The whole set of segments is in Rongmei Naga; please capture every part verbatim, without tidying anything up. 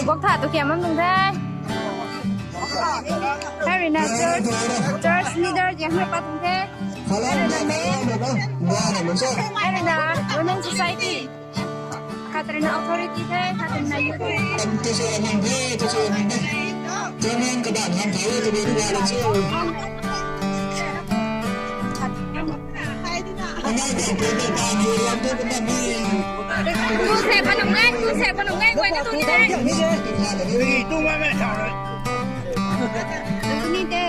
Bok tha tu kiam bam nung the. Hei rui na church, church leader jeng na pat tuang the. Hei rui na mayor. Hei rui na women society. Khat rui na authority the, khat rui na youth the. Tu se panung ngai, tu se panung ngai, guay na tu ni ngai. Tu ni te.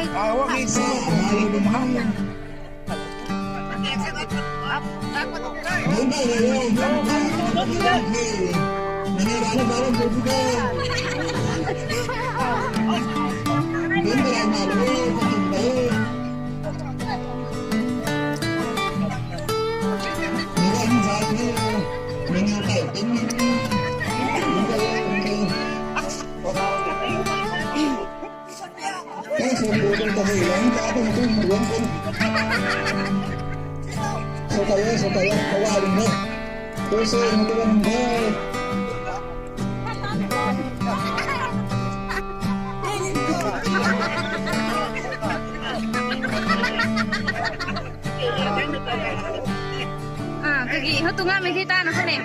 Ah, kagi ho tunga mei the ta na kho ne.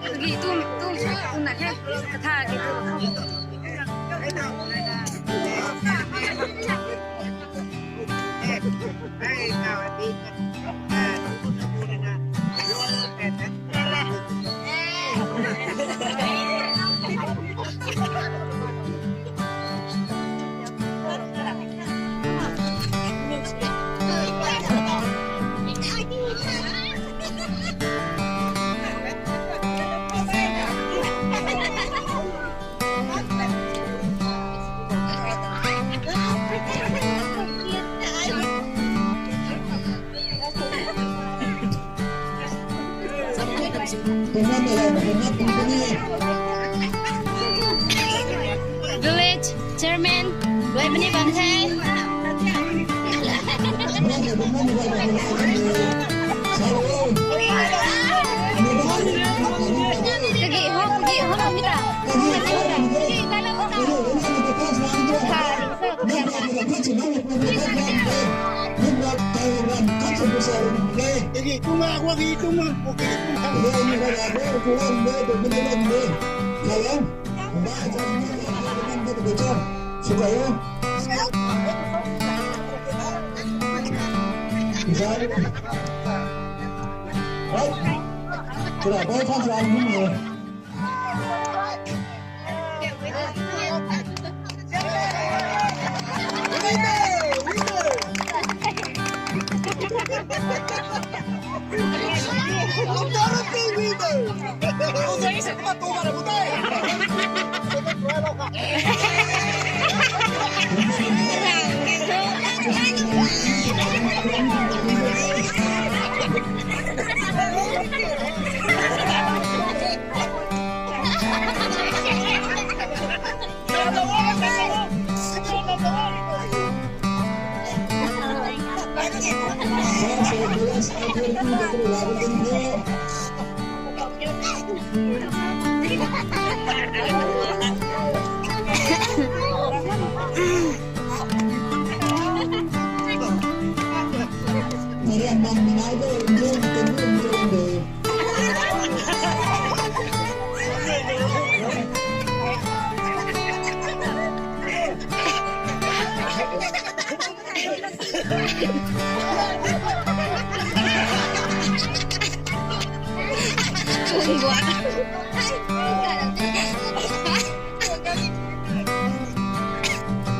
Kagi tu, tu, tu na the. Katha ki tu. Village chairman, lui puni bam the. Kagi ho, kagi ho, mi ta.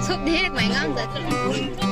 Sop di, mei ngam ta.